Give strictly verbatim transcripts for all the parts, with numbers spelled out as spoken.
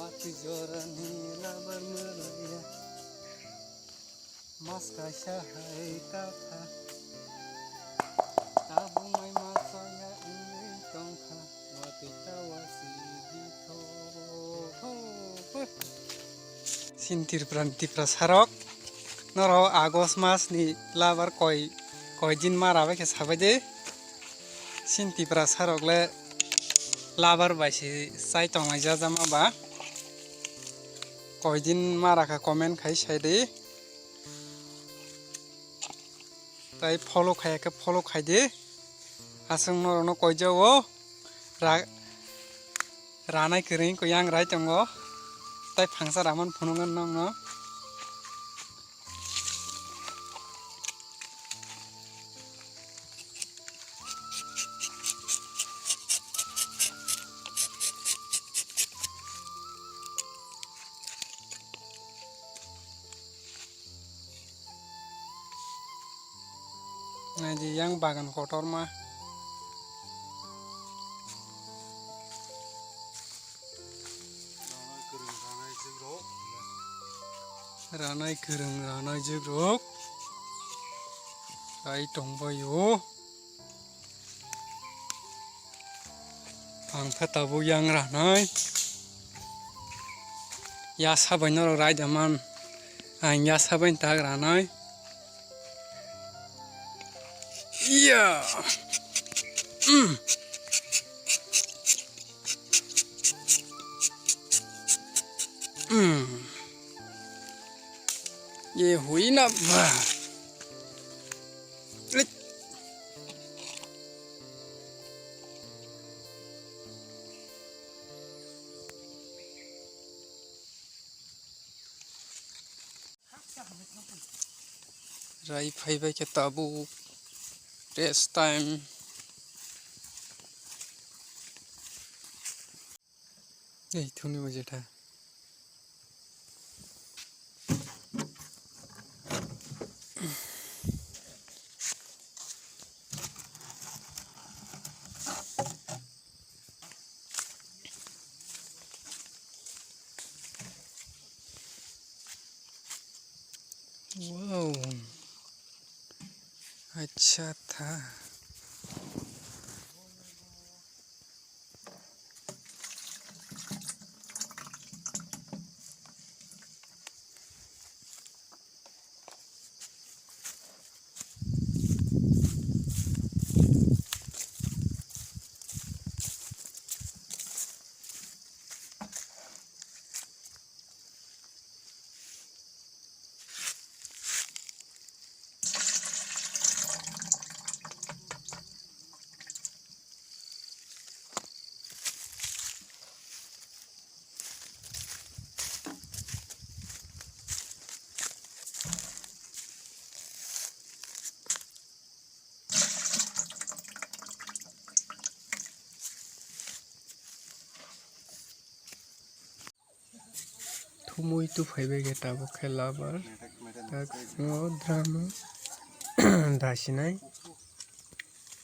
Watwi jorani labar mwlaiya. Mas kaisa hai ta kha. Tabuk mai ma chaya wngwi tong kha. Watwi ta wasi di tho. Ho, ho. Chini Tripura ni Tiprasa rok norok August mas ni labar koi, koi din mara bai khe sabai de. Chini Tiprasa rok le labar bai se chai tonglai jajama ba. Koi din mara kha comment khai sai di. Tai follow khaya khe follow khai di. Aswk norokno koi jao ra-, ranai kwrwi wngkha yang rai tongo. Tai phangsa raman phunuknani nokno. Naidi yang bagan kotorma. Ranai kwrwng ranai jikrok. Ai tongbaio. Ang khe tabuk yang ranai. Ya sabai norok raida man. Ang ya sabai tak ranai. Iya. Mm. Mm. Ye hui na ba. Rai phaibai khe tabuk rest time. Ei thungni bo jetha. Wow. Acha tha. Thumui tu phaibai khe tabuk khe labar. Tak swngo drama dasinai.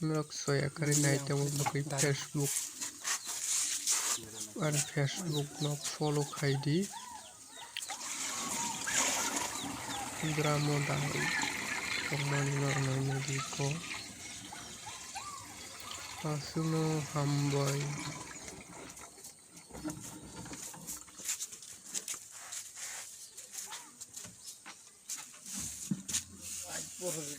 Norok soya kwrwi nai tongo bwkwi Facebook. Ani Facebook no follow khai di. Drama dai tongmani norok nai nugwi kho. Aswkno hambai.